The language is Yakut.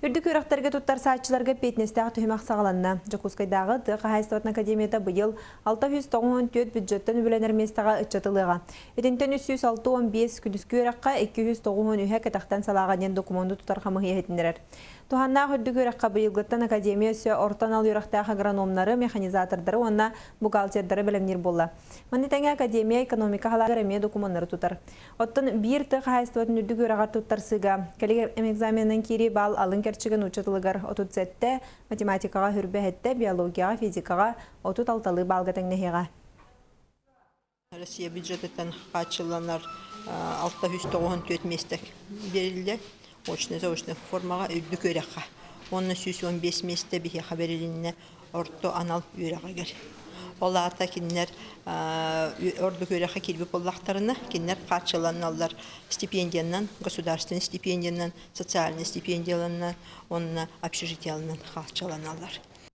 Үрдүк үөрэхтэргэ туттарсааччыларга эппиэтинэстээх түһүмэх саҕаланна. Дьокуускайдааҕы тыа хаһаайыстыбатын академията быйыл 694 бюджеттан үбүлэнэр миэстэҕэ ыччатылыаҕа. Итинтэн 365 күнүскү үөрэххэ, 293 кэтэхтэн салааҕа диэн докумуону тутар хамыыһыйа иһитиннэрэр. Туһааннаах үрдүк үөрэххэ быйылгыттан академия өссө орто анал үөрэхтээх агрономнары, механизатордары уонна бухгалтердары бэлэмниир буолла. Маны тэҥэ академия экономика салаатыгар эмиэ докумуоннары тутар. Оттон биир тыа хаһаайыстыбатын үрдүк үөрэҕэр туттарсыыга кэлии экзаменынан киирии баал алын кэрчигэ нуучча тылыгар 37, математикаҕа 27, биологияҕа, физикаҕа 36 баалга тэҥнэһиэҕэ. Россия бюджетыттан хааччылланар 694 миэстэ бериллэр очно-заочно формаҕа үрдүк үөрэххэ уонна 115 миэстэ биһиэхэ бэрилиннэ орто анал үөрэҕигэр. Ол аата кинилэр ордук үөрэххэ киирбит буоллахтарына, кинилэр хааччыланаллар стипендиянан, государственный стипендиянан, социальный стипендияларынан уонна общежитияларынан хааччыланаллар.